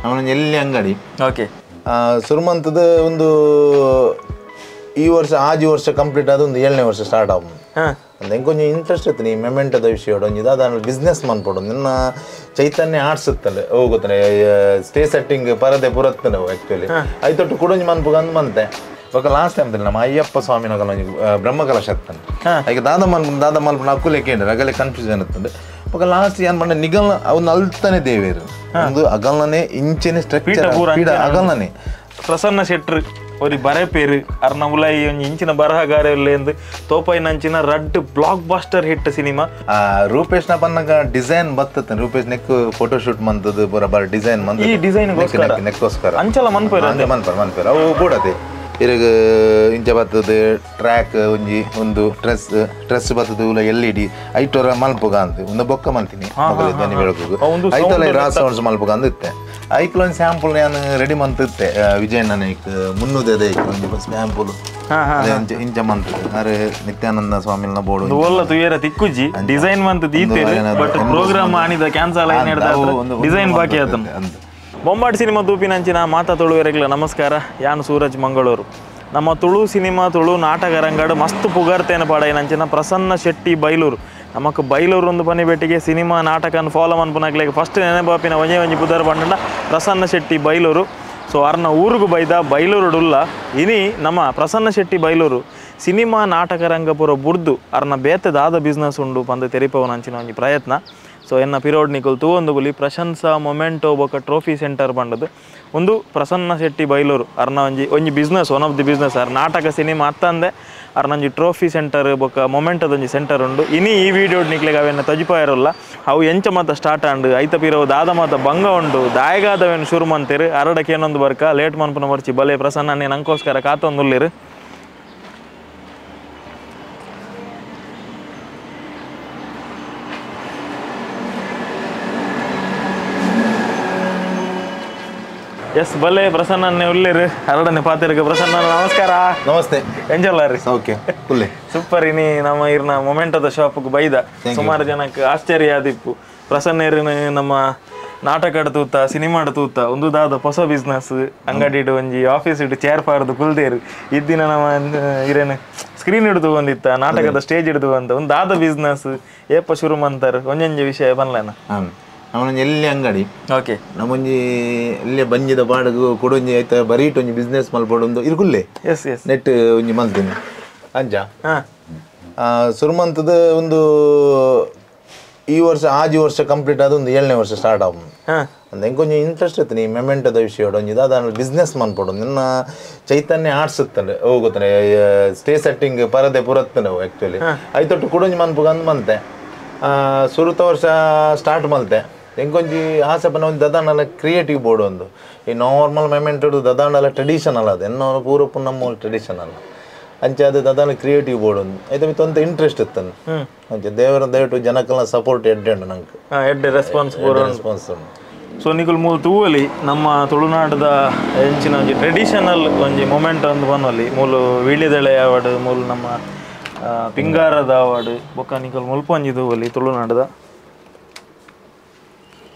ಅವನೊಂದು ಎಲ್ಲಿ ಅಂಗಡಿ. ಓಕೆ. ಸುರುಮಂತದ ಒಂದು ಈ ವರ್ಷ ಆಜಿ ವರ್ಷ ಕಂಪ್ಲೀಟ್ ಆದ ಒಂದು 7ನೇ ವರ್ಷ ಸ್ಟಾರ್ಟ್ ಆಗ ಅಂದ್ರೆ ಎಂಕೊಂಚ ಇಂಟ್ರೆಸ್ಟ್ ಇತ್ತು ಈ ಮೆಮೆಂಟದ ವಿಷಯ ಒಂಜಿ ದಾದ ಬಿಸ್ನೆಸ್ ಮನ್ಪೊಡು ನಿನ್ನ ಚೈತನ್ಯ ಆರ್ಟ್ಸ್ ಇತ್ತಲ್ಲ ಹೋಗುತ್ತಾನೆ ಸ್ಟೇ ಸೆಟ್ಟಿಂಗ್ ಪರದೆ ಪುರತ್ತನೆ ಆ್ಯಕ್ಚುಲಿ ಐತೊಟ್ಟು ಕುಡೊಂಜಿ ಮನ್ಪುಗ ಅಂದ್ ಮಂತೆ ಬೊಕ ಲಾಸ್ಟ್ ಟೈಮ್ ನಮ್ಮ ಅಯ್ಯಪ್ಪ ಸ್ವಾಮಿನ ಒಂಜಿ ಬ್ರಹ್ಮಕಲಶ ಇತ್ತಾನೆ ಐಕೆ ದಾದ ಮನ್ಪು ದಾದ ಮನ್ಪು ಅಕ್ಕುಲೆ ಕೇಂದ್ರ ಅಗಲೆ ಕನ್ಫ್ಯೂಷನ್ ಇತ್ತಂಡೆ ಬೊಕ ಲಾಸ್ಟ್ ಏನ್ ಪಂಡ ನಿಗಲ್ ಅವನು ಅಲ್ತಾನೆ ದೇವೇರು ಒಂದು ಅಗಲನೆ ಇಂಚೆನೆ ಸ್ಟ್ರಕ್ಚರ್ ಪೀಡ ಅಗಲನೆ ಪ್ರಸನ್ನ ಶೆಟ್ರು ಒರಿ ಬರೆ ಪೇರು ಅರ್ನ ಉಲಾಯಿ ಒಂಜಿ ಇಂಚಿನ ಬರಹಗಾರ ಎಂದು ತೋಪಾಯಿನಂಚಿನ ರಡ್ಡ್ block buster hit cinema. Rupesh ನ ಪನ್ನಗ ಡಿಸೈನ್ ಬತ್ತತ್ತೆ ರೂಪೇಶ್ neck photo shoot ಮಂತದ್ದು ಪೂರ ಬಾರಿ ಡಿಸೈನ್ ಮಂತ ಈ ಡಿಸೈನ್ ನೆಕ್ಕೋಸ್ಕರ ಅಂಚಲ ಮನ್ಪೇರು ಅಂದೆ ಮನ್ಪೇರು ಮನ್ಪೇರು ಅವು ಬೋಡತೆ ಇರಗ ಇಂಚ ಬತ್ತದ ಟ್ರ್ಯಾಕ್ ಒಂಜಿ ಒಂದು ಡ್ರೆಸ್ ಡ್ರೆಸ್ ಬತ್ತದ ಉಲ L E D ಐಟೋರ ಮಲ್ಪುಗ ಅಂತ ಒಂದು ಬೊಕ್ಕ ಮಲ್ತೀನಿ ಮಗಲ ಧ್ವನಿ ಬೆಳಕು ಐತಲ ರಾಸ್ ಸೌಂಡ್ಸ್ ಮಲ್ಪುಗ ಅಂದ ಇತ್ತೆ ಐಕ್ಲ ಒಂದು ಸ್ಯಾಂಪಲ್ ನಾನು ರೆಡಿ ಮಂತಿತ್ತೆ ವಿಜಯಣ್ಣನ ಐಕ್ ಮುನ್ನೂದೇ ಐಕ್ ಒಂಜಿ ಸ್ಯಾಂಪಲ್ ಇಂಚ ಮಂತದೆ ಅರೆ ನಿತ್ಯಾನಂದ ಸ್ವಾಮಿನ ಬೋರ್ಡ್ ಓಲ್ಲ ತುಯರ ತಿಕ್ಕುಜಿ ಡಿಸೈನ್ ಮಂತ್ ದೀತೇರು ಬಟ್ ಪ್ರೋಗ್ರಾಮ್ ಆನಿದ ಕ್ಯಾನ್ಸಲ್ ಆಯ್ನ ಡಿಸೈನ್ ಬಾಕಿ ಆತನ. ಬೊಂಬಾಟ್ ಸಿನಿಮಾ ತೂಪಿನಂಚಿನ ಮಾತಾ ತುಳುವೆರೆಗ್ಲ ನಮಸ್ಕಾರ. ಯಾನು ಸೂರಜ್ ಮಂಗಳೂರು. ನಮ್ಮ ತುಳು ಸಿನಿಮಾ ತುಳು ನಾಟಕ ರಂಗಡು ಮಸ್ತ್ ಪುಗಾರ್ತೇನ ಪಾಡೈನಂಚಿನ ಪ್ರಸನ್ನ ಶೆಟ್ಟಿ ಬೈಲೂರು. ನಮಕ್ ಬೈಲೂರು ಒಂದು ಪನಿ ಭೇಟಿಗೆ ಸಿನಿಮಾ ನಾಟಕನ ಫಾಲೋ ಮನ್ಪುನಾಗ್ಲೆ ಫಸ್ಟ್ ನೆನಪಾಪಿನ ಒಂಜೆ ಒಂಜಿ ಪುದರ್ ಪಂಡ ಪ್ರಸನ್ನ ಶೆಟ್ಟಿ ಬೈಲೂರು. ಸೊ ಅರ್ನ ಊರುಗು ಬೈದ ಬೈಲೂರುಡುಲ್ಲ ಇನಿ ನಮ್ಮ ಪ್ರಸನ್ನ ಶೆಟ್ಟಿ ಬೈಲೂರು ಸಿನಿಮಾ ನಾಟಕ ರಂಗಪುರ ಬುರ್ದು ಅರ್ನ ಬೇತೆ ದಾದ ಬಿಸ್ನೆಸ್ ಉಂಡು ಪಂದು ತೆರಿಪವನಂಚಿನ ಒಂಜಿ ಪ್ರಯತ್ನ. ಸೊ ಎನ್ನ ಪಿರೋಡ್ ನಿಕುಲ್ ತೂವೊಂದು ಬುಲಿ ಪ್ರಶಂಸಾ ಮೊಮೆಂಟೋ ಬೊಕ ಟ್ರೋಫಿ ಸೆಂಟರ್ ಪಂಡದು ಒಂದು ಪ್ರಸನ್ನ ಶೆಟ್ಟಿ ಬೈಲೂರು ಅರ್ನ ಒಂಜಿ ಒಂಜಿ business one of the business ಅರ್ ನಾಟಕ ಸಿನಿಮಾ ಅತ್ತಂದೆ ಅರ್ನೊಂಜಿ ಟ್ರೋಫಿ ಸೆಂಟರ್ ಬೊಕ ಮೊಮೆಂಟದೊಂಜಿ ಸೆಂಟರ್ ಉಂಡು. ಇನಿ ಈ ವಿಡಿಯೋ ನಿಕ್ಲೆಗ್ ಅವೆನ್ನ ತಜಿಪಾಯರಲ್ಲ ಅವು ಎಂಚ ಮಾತ ಸ್ಟಾರ್ಟ್ ಆಂಡ್ ಐತ ಪಿರೋ ದಾದ ಮಾತ ಬಂಗ ಉಂಡು ದಾಯಗಾದವೇನು ಶುರು ಮಂತೇರು ಅರಡಕ್ಕೆ ಏನೊಂದು ಬರ್ಕ ಲೇಟ್ ಮನ್ಪುನ ಬರ್ಚಿ ಬಲೆ ಪ್ರಸನ್ನ ನೇನು ಅಂಕೋಸ್ಕರ ಕಾತೊಂದುಲ್ಲೇರು. ಎಸ್ ಬಲೆ ಪ್ರಸನ್ನ ಉಳ್ಳೇರು ಹರಡನೆ ಪಾತಿರ್ಗ ಪ್ರಸನ್ನ ನಮಸ್ಕಾರ. ನಮಸ್ತೆ. ಎಂಜಲ್ಲ ರೀ? ಓಕೆ ಕುಲ್ಲೆ ಸೂಪರ್. ಇನಿ ನಮ್ಮ ಇರ್ನ ಮೊಮೆಂಟದ ಶಾಪ್ಗೆ ಬೈದ ಸುಮಾರು ಜನಕ್ಕೆ ಆಶ್ಚರ್ಯ ಆದಿಪ್ಪು ಪ್ರಸನ್ನ ನಮ್ಮ ನಾಟಕಡ ತೂತ ಸಿನಿಮಾಡ ತೂತ ಒಂದು ದಾದ ಹೊಸ ಬಿಸ್ನೆಸ್ ಅಂಗಡಿ ಇಡು ಒಂಜಿ ಆಫೀಸ್ ಇಟ್ಟು ಚೇರ್ ಪಾರ್ದು ಕುಲ್ದೇರು ಇದ್ದಿನ ನಮ್ಮ ಇರೇನು ಸ್ಕ್ರೀನ್ ಹಿಡಿದು ಬಂದಿತ್ತ ನಾಟಕದ ಸ್ಟೇಜ್ ಹಿಡಿದು ಬಂತ ಒಂದು ದಾದ ಬಿಸ್ನೆಸ್ ಏಪ ಶುರು ಮಂತಾರೆ ಒಂಜೊಂಜಿ ವಿಷಯ ಬನ್ಲೇನ. ನಮ್ಮೊಂಜಿ ಎಲ್ಲಿ ಅಂಗಡಿ. ಓಕೆ. ನಮ್ಮೊಂಜಿ ಎಲ್ಲೇ ಬಂಜಿದ ಬಾಡಗು ಕೊಡೊಂಜಿ ಆಯ್ತಾ ಬರೀಟ್ ಒಂಜಿ ಬಿಸ್ನೆಸ್ ಮಲ್ಪೊಡು ಒಂದು ಇರ್ಕುಲ್ಲೆ S S net ಒಂಜಿ ಮಲ್ತೀನಿ ಅಂಚ ಸುರುಮಂತದ ಒಂದು ಈ ವರ್ಷ ಆಜಿ ವರ್ಷ ಕಂಪ್ಲೀಟ್ ಆದ ಒಂದು 7ನೇ ವರ್ಷ ಸ್ಟಾರ್ಟ್ ಆಗ ಅಂದ್ರೆ ಎಂಕೊಂಚ ಇಂಟ್ರೆಸ್ಟ್ ಇತ್ತು ಈ ಮೆಮೆಂಟದ ವಿಷಯ ಒಂಜಿ ದಾದ ಬಿಸ್ನೆಸ್ ಮನ್ಪೊಡು ನಿನ್ನ ಚೈತನ್ಯ ಆರ್ಟ್ಸ್ ಇತ್ತಂಡೆ ಹೋಗುತ್ತಾನೆ ಸ್ಟೇ ಸೆಟ್ಟಿಂಗ್ ಪರದೆ ಪುರತ್ತನೆ ಆ್ಯಕ್ಚುಲಿ ಐತೊಟ್ಟು ಕುಡೊಂಜಿ ಮನ್ಪುಗ ಅಂದ್ ಮಂತೆ ಸುರುತ ವರ್ಷ ಸ್ಟಾರ್ಟ್ ಮಲ್ತೆ ಎಂಕೊಂಜಿ ಆಸೆ ಪನ್ನ ಒಂದು ದದಾಂಡಲ ಕ್ರಿಯೇಟಿವ್ ಬೋರ್ಡ್ ಒಂದು ಈ ನಾರ್ಮಲ್ ಮೆಮೆಂಟ್ ದದಾಂಡಲ ಟ್ರೆಡಿಷನಲ್ ಅದು ಎನ್ನೋ ಪೂರಪ್ಪು ನಮ್ಮ ಟ್ರೆಡಿಷನಲ್ ಅಂಚೆ ಅದು ದದಾಂಡ ಕ್ರಿಯೇಟಿವ್ ಬೋರ್ಡ್ ಒಂದು ಐತೆ ಮಿತ್ತ ಒಂದು ಇಂಟ್ರೆಸ್ಟ್ ಇತ್ತನ್ನು ಅಂಚೆ ದೇವರ ದಯವಿಟ್ಟು ಜನಕ್ಕೆಲ್ಲ ಸಪೋರ್ಟ್ ಎಡ್ಡೆ ಉಂಟು ನಂಗೆ ಎಡ್ಡೆ ರೆಸ್ಪಾನ್ಸ್ ರೆಸ್ಪಾನ್ಸ್ ಉಂಟು. ಸೊ ನಿಕುಲ್ ಮೂಲು ತೂವಲಿ ನಮ್ಮ ತುಳುನಾಡದ ಎಂಚಿನ ಒಂಜಿ ಟ್ರೆಡಿಷನಲ್ ಒಂಜಿ ಮೊಮೆಂಟ್ ಒಂದು ಬನ್ವಲ್ಲಿ ಮೂಲು ವೀಳ್ಯದೆಳೆ ಅವಾರ್ಡ್ ಮೂಲು ನಮ್ಮ ಪಿಂಗಾರದ ಅವಾರ್ಡ್ ಬೊಕ್ಕ ನಿಕುಲ್ ಮುಲ್ಪೊಂಜಿ ತೂವಲಿ ತುಳುನಾಡದ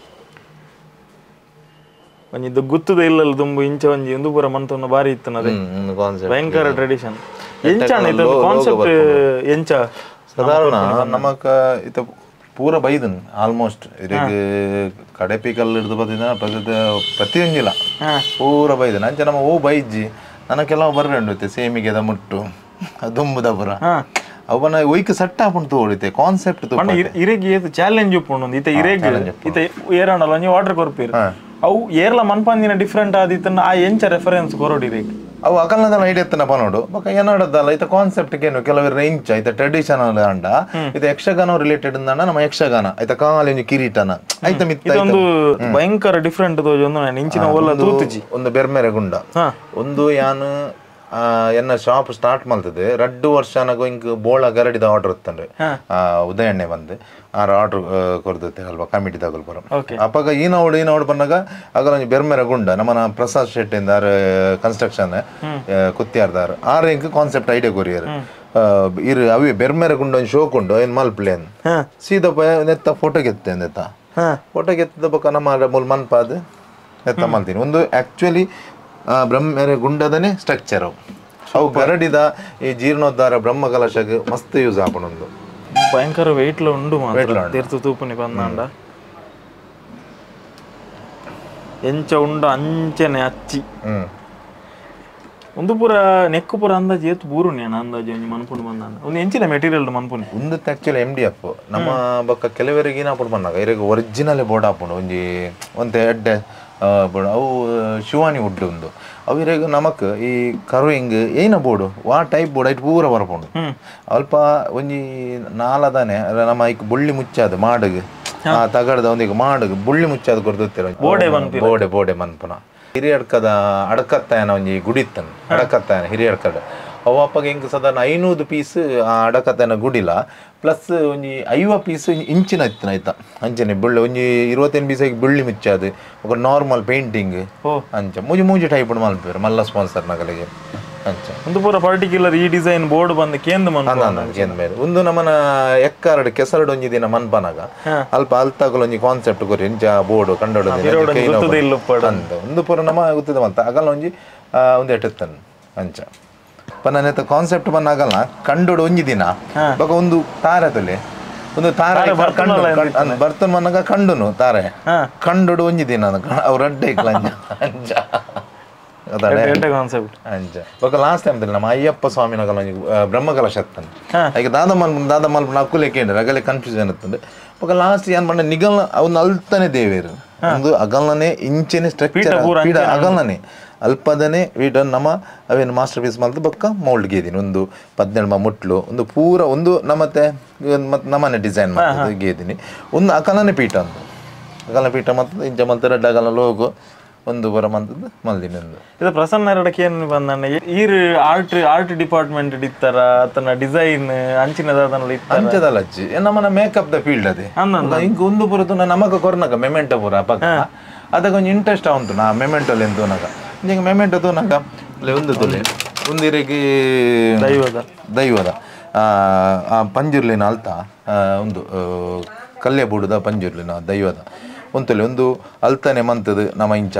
ಒಂಜಿ ಗುತ್ತದ ಇಲ್ಲಲ್ಲ ದುಂಬು ಇಂಚ ಒಂಜಿ ಒಂದು ಪೂರ ಮಂತೊಂದು ಬಾರಿ ಇತ್ತನದೆ ಭಯಂಕರ ಟ್ರೆಡಿಷನ್ ಎಂಚ ಕಾನ್ಸೆಪ್ಟ್ ಎಂಚ ಸಾಧಾರಣ ನಮಕ ಇತ ಪೂರ ಬೈದನ್ ಆಲ್ಮೋಸ್ಟ್ ಇದಕ್ಕೆ ಕಡೆಪಿ ಕಲ್ಲು ಹಿಡಿದು ಬಂದಿದ್ದ ಪ್ರತಿಯೊಂಜಿಲ್ಲ ಪೂರ ಬೈದನ್ ಅಂಚ ನಮ್ಮ ಹೂ ಬೈಜ್ಜಿ ನನ್ನ ಕೆಲವು ಬರ್ರೆ ಸೇಮಿಗೆದ ಮುಟ್ಟು ದುಂಬುದ ಪುರ ಅವನ ಒಯ್ಕ್ ಸೆಟ್ ಆಪುಂಡು ತೋಡಿತೆ ಕಾನ್ಸೆಪ್ಟ್ ಇರೆಗ್ ಏತ್ ಚಾಲೆಂಜ್ ಉಪ್ಪುಂಡು ಇತ್ತೆ ಇರೆಗ್ ಇತ್ತೆ ಏರಾಂಡಲ ಒಂಜಿ ಆರ್ಡರ್ ಕೊರ್ಪೇರು ಅವು ಏರ್ಲ ಮನ್ಪಂದಿನ ಡಿಫ್ರೆಂಟ್ ಆದಿತ್ತನ್ನ ಆ ಎಂಚ ರೆಫರೆನ್ಸ್ ಕೊರೊಡು ಇರೆಗ್ ಅವು ಅಕಲ್ನದಲ್ಲ ಐಡಿಯಾ ಎತ್ತನ ಪನೋಡು ಬೊಕ ಏನಾಡದಲ್ಲ ಇತ್ತ ಕಾನ್ಸೆಪ್ಟ್ ಏನು ಕೆಲವರು ಇಂಚ ಇತ್ತ ಟ್ರೆಡಿಷನಲ್ ಅಂಡ ಇತ್ತ ಯಕ್ಷಗಾನ ರಿಲೇಟೆಡ್ ಅಂಡ ನಮ್ಮ ಯಕ್ಷಗಾನ ಐತ ಕಾಲಿ ಒಂಜಿ ಕಿರೀಟನ ಐತ ಮಿತ್ತ ಇದೊಂದು ಭಯಂಕರ ಡಿಫ್ರೆಂಟ್ ತೋಜೊಂದು ನಾನು ಇಂಚಿನ ಓಲ ತೂತುಜಿ ಒಂದು ಬೆರ್ಮೆರೆ ಗುಂಡ ಒಂದು ಯಾನು ಎನ್ನ ಶಾಪ್ ಸ್ಟಾರ್ಟ್ ಮಲ್ತದೆ ರಡ್ಡು ವರ್ಷನಗು ಇಂಕ್ ಬೋಳ ಗರಡಿದ ಆರ್ಡರ್ ಇತ್ತಂದ್ರೆ ಉದಯಣ್ಣೆ ಬಂದು ಆರ್ ಆರ್ಡರ್ ಕೊರ್ದತ್ತೆ ಅಲ್ವಾ ಕಮಿಟಿ ತಗೊಳ್ಪರ ಅಪ್ಪಗ ಈನೋಡು ಈನೋಡು ಬಂದಾಗ ಆಗ ಒಂಜಿ ಬೆರ್ಮೆರ ಗುಂಡ ನಮ್ಮನ ಪ್ರಸಾದ್ ಶೆಟ್ಟಿಂದ ಆರ್ construction ಕುತ್ತಿಯಾರ್ದಾರ್ are ink concept idea courier ಇರು ಅವೇ ಬೆರ್ಮೆರ ಗುಂಡ ಒಂಜಿ ಶೋಕ್ ಉಂಡು ಏನ್ ಮಲ್ಪ್ಲೇನ್ ಸೀದಾ ನೆತ್ತ ಫೋಟೋ ಗೆತ್ತೆ ನೆತ್ತ ಫೋಟೋ ಗೆತ್ತದ ಬೊಕ್ಕ ನಮ್ಮ ಮೂಲ ಮನ್ಪಾದ್ ನೆತ್ತ ಮಲ್ತೀನಿ ಒಂದು ಆಕ್ಚುಲಿ ಬ್ರಹ್ಮರ ಗುಂಡದನೆ ಸ್ಟ್ರಕ್ಚರ್ ಅವು ಅವು ಗರಡಿದ ಈ ಜೀರ್ಣೋದ್ಧಾರ ಬ್ರಹ್ಮ ಕಲಶಗ್ ಮಸ್ತ್ ಯೂಸ್ ಆಪುಂಡು ಭಯಂಕರ ವೆಯ್ಟ್ ಲ ಉಂಡು ಮಾತ್ರ ತೀರ್ಥ ತೂಪುನಿ ಬಂದಾಂಡ ಎಂಚ ಉಂಡು ಅಂಚನೆ ಅಚ್ಚಿ ಒಂದು ಪೂರ ನೆಕ್ಕು ಪೂರ ಅಂದಾಜು ಏತು ಬೂರು ನಾನು ಅಂದಾಜು ಒಂಜಿ ಮನ್ಪುಂಡು ಬಂದಾಂಡ ಒಂದು ಎಂಚಿನ ಮೆಟೀರಿಯಲ್ ಮನ್ಪುನಿ ಒಂದು actually M D F ನಮ್ಮ ಬೊಕ್ಕ ಕೆಲವರಿಗೆ ಏನಾಪುಂಡು ಬಂದಾಗ ಇರೆಗ್ ಒರಿಜಿನಲ್ ಬೋರ್ಡ್ ಆಪುಂಡು ಒಂಜಿ ಒಂತೆ ಎಡ್ಡೆ ಬೋರ್ಡ್ ಅವು ಶಿವಾನಿ ವುಡ್ ಉಂದು ಅವು ಇರೆಗ್ ನಮಕ್ ಈ ಕರ್ವಿಂಗ್ ಏನ ಬೋರ್ಡು ವಾ ಟೈಪ್ ಬೋರ್ಡ್ ಐಟ್ ಪೂರ ಬರ್ಪುಂಡು ಅಲ್ಪ ಒಂಜಿ ನಾಲದಾನೆ ನಮ್ಮ ಐಕ್ ಬುಳ್ಳಿ ಮುಚ್ಚಾದ ಮಾಡಗ್ ಆ ತಗಡದ ಒಂದಿಗೆ ಮಾಡಗ್ ಬುಳ್ಳಿ ಮುಚ್ಚಾದ ಕೊರ್ದುತ್ತೆರ್ ಬೋಡೆ ಮನ್ಪಿ ಬೋಡೆ ಬೋಡೆ ಮನ್ಪುನ ಹಿರಿಯಡ್ಕದ ಅಡಕತ್ತಾಯನ ಒಂಜಿ ಗುಡಿತ್ತನ್ ಅಡಕತ್ತಾಯನ ಹಿರಿಯಡ್ಕದ ಅವು ಅಪ್ಪಗ ಎಂಕ್ ಸಾಧಾರಣ 500 ಪೀಸ್ ಆ ಅಡಕತ್ತಾಯನ ಗುಡಿಲ ಪ್ಲಸ್ ಒಂಜಿ 50 ಪೀಸ್ ಇಂಚಿನ ಇತ್ತಿನ ಆಯ್ತಾ ಅಂಚನೆ ಬುಳ್ಳಿ ಒಂಜಿ 25 ಪೀಸ್ ಬುಳ್ಳಿ ಮುಚ್ಚಾದು ఒక ನಾರ್ಮಲ್ ಪೇಂಟಿಂಗ್ ಅಂಚ ಮೂಜಿ ಮೂಜಿ ಟೈಪ್ ಮಲ್ಪೇರು ಮಲ್ಲ ಸ್ಪಾನ್ಸರ್ ನಗಲಿಗೆ ಅಂಚ ಒಂದು ಪೂರ ಪರ್ಟಿಕ್ಯುಲರ್ ಈ ಡಿಸೈನ್ ಬೋರ್ಡ್ ಬಂದು ಕೇಂದ್ರ ಮನ್ ಕೇಂದ್ರ ಮೇಲೆ ಒಂದು ನಮ್ಮನ ಎಕ್ಕಾರಡು ಕೆಸರಡು ಒಂಜಿ ದಿನ ಮನ್ಪನಾಗ ಅಲ್ಪ ಅಲ್ತಾಗಲ ಒಂಜಿ ಕಾನ್ಸೆಪ್ಟ್ ಕೊರಿ ಇಂಚ ಬೋರ್ಡ್ ಕಂಡೋಡು ಒಂದು ಪೂರ ನಮ್ಮ ಗೊತ್ತಿದೆ ಮಂತ ಅಗಲ ಒಂಜಿ ಒಂದು ಎಟ್ಟುತ್ತನ್ ಅಂಚ ಪನ್ನನೆತ್ತ ಕಾನ್ಸೆಪ್ಟ್ ಬಂದಾಗಲ್ಲ ಕಂಡೋಡು ಒಂಜಿ ದಿನ ಬೊಕ ಒಂದು ತಾರೆ ತುಲೆ ಒಂದು ತಾರೆ ಕಂಡು ಬರ್ತನ್ ಮನ್ನಾಗ ಕಂಡುನು ತಾರೆ ಕಂಡೋಡು ಒಂಜಿ ದಿನ ಅವ್ರು ಅಡ್ಡೆ ಅಂಚ ಅಂಚ ಬೊಕ ಲಾಸ್ಟ್ ಟೈಮ್ ನಮ್ಮ ಅಯ್ಯಪ್ಪ ಸ್ವಾಮಿನ ಬ್ರಹ್ಮ ಕಲಶ ಈಗ ದಾದ ಮಲ್ಪ ದಾದ ಮಲ್ಪ ಅಕ್ಕುಲೆ ಕೇಂದ್ರ ಅಗಲೆ ಕನ್ಫ್ಯೂಷನ್ ಇರ್ತದೆ ಬೊಕ ಲಾಸ್ಟ್ ಏನ್ ಮಣ್ಣ ನಿಗಲ್ನ ಅವನ್ನ ಅಲ್ತಾನೆ ದೇವೇರು ಒಂದು ಅಗಲನೆ ಇಂಚೆನೆ ಸ್ಟ್ರಕ್ಚರ್ ಪೀಡ ಅಗಲನೆ ಅಲ್ಪದನೆ ವೀಟ ನಮ್ಮ ಅವೇನು ಮಾಸ್ಟರ್ ಪೀಸ್ ಮಲ್ತು ಬೊಕ್ಕ ಮೌಲ್ಡ್ ಗೇದಿನಿ ಒಂದು 18 ಮುಟ್ಲು ಒಂದು ಪೂರ ಒಂದು ನಮ್ಮತ್ತೆ ಮತ್ತೆ ನಮ್ಮನೆ ಡಿಸೈನ್ ಮಾಡ್ತದೆ ಗೇದಿನಿ ಒಂದು ಅಕಲನೆ ಪೀಠ ಅಂತ ಅಗಲ ಪೀಠ ಮತ್ತು ಇಂಚ ಮಲ್ತ ರೆಡ್ ಅಗಲ ಲೋಗೋ ಒಂದು ಬರ ಮಂತದ್ದು ಮಲ್ದಿನಿ ಒಂದು ಇದು ಪ್ರಸನ್ನ ಎರಡಕ್ಕೆ ಏನು ಬಂದಾನೆ ಈರ್ art art department ಇತ್ತರ ಆತನ ಡಿಸೈನ್ ಅಂಚಿನದಾದನಲ್ಲ ಇತ್ತರ ಅಂಚದಲ್ಲ ಅಜ್ಜಿ ನಮ್ಮನ makeup the field ಅದೇ ಇಂಕ ಒಂದು ಪುರತು ನಮಗ ಕೊರ್ನಕ ಮೆಮೆಂಟೋ ಪುರ ಪಕ್ಕ ಅದಕ್ಕೆ ಒಂಜಿ ಇಂಟ್ರೆಸ್ಟ್ ಉಂಟು ನಾ ಮೆಮೆಂಟೋಲಿ ಎಂತೂನಕ ಇಂಕ ಮೆಮೆಂಟೋ ತೂನಕ ಒಂದು ತುಲೆ ಒಂದು ಇರೆಗೆ ದೈವದ ದೈವದ ಆ ಪಂಜುರ್ಲಿನ ಅಲ್ತ ಒಂದು ಕಲ್ಯಬೂಡುದ ಪಂಜುರ್ಲಿನ ದೈವದ ಒಂತೊಲಿ ಒಂದು ಅಲ್ತಾನೆ ಮಂತದ ನಮ್ಮ ಇಂಚ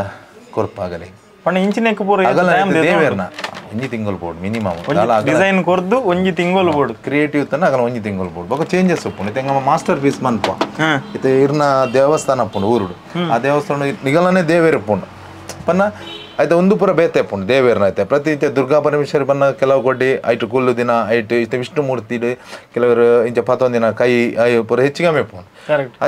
ಕೊರ್ಪಾಗಲಿ ಪಂಡ ಇಂಚಿನೆಕ್ ಪೂರ ದೇವೇರ್ನ ಒಂಜಿ ತಿಂಗಳು board minimum design ಕೊರ್ದು ಒಂಜಿ ತಿಂಗಳು ಬೋರ್ಡ್ ಕ್ರಿಯೇಟಿವ್ ತನ ಅಗಲ ಒಂಜಿ ತಿಂಗಳು ಬೋರ್ಡ್ ಬೊಕ ಚೇಂಜಸ್ ಉಪ್ಪುಂಡು ಇತ್ತೆ ನಮ್ಮ ಮಾಸ್ಟರ್ ಪೀಸ್ ಮನ್ಪ ಇತ್ತೆ ಇರ್ನ ದೇವಸ್ಥಾನ ಉಪ್ಪುಂಡು ಊರುಡು ಆ ದೇವಸ್ಥಾನ ನಿಗಲನೆ ದೇವೇರ್ ಉಪ್ಪುಂಡು ಪನ್ನ ಆಯ್ತಾ ಒಂದು ಪೂರ ಬೇತೆ ಉಪ್ಪುಂಡು ದೇವೇರ್ನ ಐತೆ ಪ್ರತಿ ಇತ್ತೆ ದುರ್ಗಾ ಪರಮೇಶ್ವರಿ ಬನ್ನ ಕೆಲವು ಕೊಡ್ಡಿ ಐಟು ಕುಲ್ಲು ದಿನ ಐಟು ಇತ್ತೆ ವಿಷ್ಣು ಮೂರ್ತಿ ಕೆಲವರು ಇಂಚ ಪತ್ತೊಂದಿನ ಕೈ ಅಯ್ಯೋ ಪೂರ ಹೆಚ್ಚಿಗೆ ಉಪ್ಪುಂಡು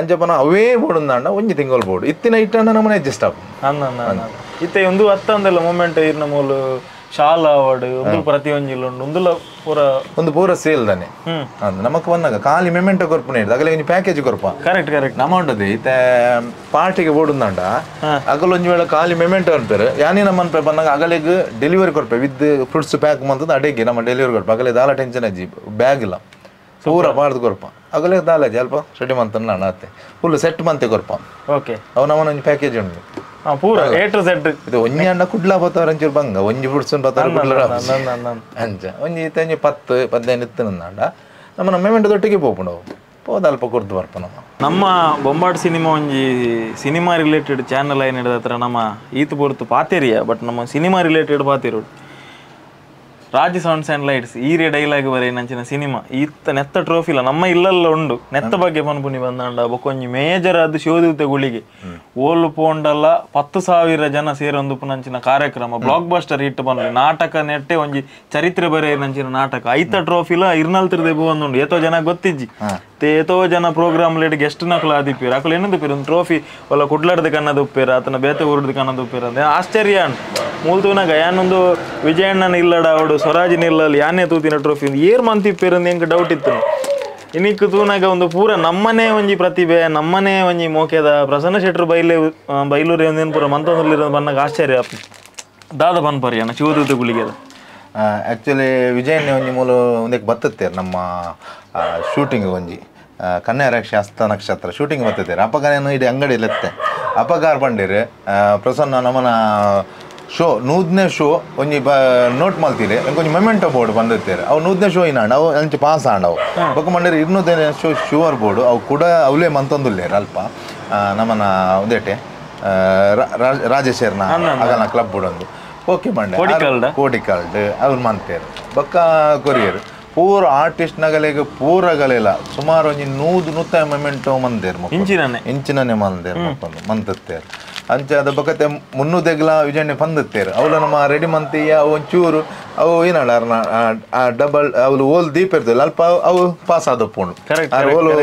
ಅಂಚ ಪನ ಅವೇ ಬೋರ್ಡ್ ಅಂಡ ಒಂಜಿ ತಿಂಗಳು ಬೋರ್ಡ್ ಇತ್ತಿನ ಇಟ್ಟಣ್ಣ ನಮ್ಮನೆ ಅಡ್ಜಸ್ಟ್ ಆಪುಂಡು ಇತ್ತೆ ಒಂದು ಅತ್ತಂದಲ್ಲ ಮೂಮೆಂಟ್ ಇರ್ನ ಮೂಲು ಶಾಲ ಅವಾರ್ಡ್ ಒಂದು ಪ್ರತಿ ಒಂಜಿಲ್ಲ ಉಂಡು ಒಂದುಲ ಪೂರ ಒಂದು ಪೂರ ಸೇಲ್ ತಾನೆ ನಮಕ್ ಬಂದಾಗ ಖಾಲಿ ಮೆಮೆಂಟೋ ಕೊರ್ಪುನ ಹಿಡ್ದು ಅಗಲ ಒಂಜಿ ಪ್ಯಾಕೇಜ್ ಕೊರ್ಪ ಕರೆಕ್ಟ್ ಕರೆಕ್ಟ್ ನಮ್ಮ ಉಂಟದೆ ಇತ್ತೆ ಪಾರ್ಟಿಗೆ ಬೋರ್ಡ್ ಉಂದಾಂಡ ಅಗಲ ಒಂಜಿ ವೇಳೆ ಖಾಲಿ ಮೆಮೆಂಟೋ ಅನ್ಪೇರು ಯಾನೇ ನಮ್ಮ ಅನ್ಪೆ ಬಂದಾಗ ಅಗಲಿಗೆ ಡೆಲಿವರಿ ಕೊರ್ಪೆ with fruits pack ಮಂತದ್ದು ಅಡೇಗೆ ನಮ್ಮ ಡೆಲಿವರಿ ಕೊರ್ಪ ಅಗಲೆ ದಾಲ ಟೆನ್ಷನ್ ಅಜ್ಜಿ ಬ್ಯಾಗ್ ಇಲ್ಲ ಪೂರ ಬಾರ್ದು ಕೊರ್ಪ ಅಗಲೆ ದಾಲ ಅಜ್ಜಿ ಅಲ್ಪ ರೆಡಿ ಮಂತ ನಾನು ಅತ್ತೆ ಫುಲ್ ಸೆಟ್ ಮಂತೆ ಕೊರ್ಪ ಓಕೆ ಅವು ನಮ್ಮನ ಒಂಜಿ ಪ್ಯಾಕೇಜ್ ಉಂಟು ಪೂರ A to Z ಇದು ಒಂಜಿ ಅಣ್ಣ ಕುಡ್ಲ ಬತ್ತವ್ರ ಅಂಚೂರು ಬಂಗ ಒಂಜಿ ಫ್ರೂಟ್ಸ್ ಬತ್ತವ್ರ ಕುಡ್ಲ ಅಂಚ ಒಂಜಿ ಇತ್ತೆ ಒಂಜಿ 10 15 ಇತ್ತು ನಂದಾಂಡ ನಮ್ಮ ಮೆಮೆಂಟ್ ದೊಟ್ಟಿಗೆ ಪೋಪುಂಡು ಪೋದ ಅಲ್ಪ ಕೊರ್ದು ಬರ್ಪ ನಮ್ಮ ನಮ್ಮ ಬೊಂಬಾಟ್ ಸಿನಿಮಾ ಒಂಜಿ cinema related channel ಏನ್ ಹಿಡಿದ ಹತ್ರ ನಮ್ಮ ಈತ ಪೊರ್ತು ಪಾತೆರಿಯ ಬಟ್ ನಮ್ಮ ಸಿನಿಮಾ ರಿಲೇಟೆಡ್ ಪಾತೆರು ರಾಜ್ sounds and lights ಈರೇ dialogue ಬರೀ ನಂಚಿನ ಸಿನಿಮಾ ಈತ ನೆತ್ತ ಟ್ರೋಫಿಲ ನಮ್ಮ ಇಲ್ಲಲ್ಲ ಉಂಡು ನೆತ್ತ ಬಗ್ಗೆ ಪನ್ಪುನಿ ಬಂದಾಂಡ ಬೊಕೊಂಜಿ ಮೇಜರ್ ಅದು ಶಿವದೂತೆ ಗುಳಿಗೆ ಓಲು ಪೋಂಡಲ್ಲ 10,000 ಜನ ಸೇರೊಂದು ನಂಚಿನ ಕಾರ್ಯಕ್ರಮ block buster hit ಬಂದು ನಾಟಕ ನೆಟ್ಟೆ ಒಂಜಿ ಚರಿತ್ರೆ ಬರೆಯ ನಂಚಿನ ನಾಟಕ ಐತ ಟ್ರೋಫಿಲ ಇರ್ನಲ್ತಿರ್ದೆ ಬಂದುಂಡು ಏತೋ ಜನ ಗೊತ್ತಿಜ್ಜಿ ಏತೋ ಜನ program late guest ನಕಲು ಆದಿಪ್ಪೇರು ಅಕಲು ಏನದು ಒಂದು ಟ್ರೋಫಿ ಒಲ್ಲ ಕುಡ್ಲಾಡ್ದ ಕನ್ನದ ಉಪ್ಪೇರ ಆತನ ಬೇತೆ ಊರ್ದ ಕನ್ನದ ಉಪ್ಪೇರ ಅಂದ್ರೆ ಆಶ್ಚರ್ಯ ಮೂಲ್ತೂನಾಗ ಯಾನೊಂದು ವಿಜಯಣ್ಣನ ಇಲ್ಲಡ ಅವಡು ಸ್ವರಾಜಿನ ಇಲ್ಲಲ್ಲಿ ಯಾನೇ ತೂತಿನ ಟ್ರೋಫಿ ಏರ್ ಮಂತಿಪ್ಪೇರು ಎಂಕ್ ಡೌಟ್ ಇತ್ತು ಇನಿಕ್ ತೂನಾಗ ಒಂದು ಪೂರ ನಮ್ಮನೇ ಒಂಜಿ ಪ್ರತಿಭೆ ನಮ್ಮನೇ ಒಂಜಿ ಮೋಕೆದ ಪ್ರಸನ್ನ ಶೆಟ್ರು ಬೈಲೆ ಬೈಲೂರು ಒಂದೇನು ಪೂರ ಮಂತೊಂದು ಬನ್ನಾಗ ಆಶ್ಚರ್ಯ ದಾದ ಪನ್ಪರಿ ಅಣ್ಣ ಶಿವದೂತ ಗುಳಿಗೆ ಆ್ಯಕ್ಚುಲಿ ವಿಜಯಣ್ಣ ಒಂಜಿ ಮೂಲ ಒಂದಕ್ಕೆ ಬತ್ತತ್ತೇರು ನಮ್ಮ ಶೂಟಿಂಗ್ ಒಂಜಿ ಕನ್ಯಾರಕ್ಷಿ ಹಸ್ತ ನಕ್ಷತ್ರ ಶೂಟಿಂಗ್ ಬತ್ತತ್ತೇರು ಅಪಗಾರೇನು ಇಡೀ ಅಂಗಡಿಯಲ್ಲಿ ಅಪಗಾರ್ ಬಂಡಿರು ಪ್ರಸನ್ನ ನಮ್ಮನ ಶೋ ನೂದನೇ ಶೋ ಒಂಜಿ ನೋಟ್ ಮಲ್ತಿರಿ ಒಂಜಿ ಮೊಮೆಂಟೋ ಬೋರ್ಡ್ ಬಂದಿರ್ತಾರೆ ಅವು ನೂದನೇ ಶೋ ಇನ್ನಾಂಡ ಅವು ಅಂಚೆ ಪಾಸ್ ಆಂಡವು ಬೊಕ್ಕ ಮಂಡೇರು ಇನ್ನೂದನೇ show sure board ಅವು ಕೂಡ ಅವಲೇ ಮಂತೊಂದುಲ್ಲೇರು ಅಲ್ಪ ನಮ್ಮನ ಒಂದೇಟೆ ರಾಜೇಶರ್ನ ಅಗಲ ಕ್ಲಬ್ ಒಂದು ಓಕೆ ಮಂಡೆ ಕೋಡಿಕಾಲ್ಡ್ ಅವ್ರು ಮಂತೇರು ಬೊಕ್ಕ ಕೊರಿಯರ್ ಪೂರ ಆರ್ಟಿಸ್ಟ್ ನಗಲೆಗ್ ಪೂರ ಗಲೆಲ ಸುಮಾರು ಒಂಜಿ 100 ಮೊಮೆಂಟೋ ಮಂದೇರ್ ಇಂಚಿನನೆ ಮಂದೇರ್ ಮಂತತ್ತೇರು ಅಂಚ ಅದ ಬೊಕತೆ ಮುನ್ನೂದೆಗ್ಲ ವಿಜಯಣ್ಣೆ ಪಂದತ್ತೇರು ಅವಳ ನಮ್ಮ ರೆಡಿ ಮಂತಿಯ ಅವು ಒಂಚೂರು ಅವು ಏನಾಳ ಆ ಡಬಲ್ ಅವಳು ಓಲ್ ದೀಪ ಇರ್ತದೆ ಅಲ್ಪ ಅವು ಪಾಸ್ ಆದಪ್ಪುಂಡು ಓಲು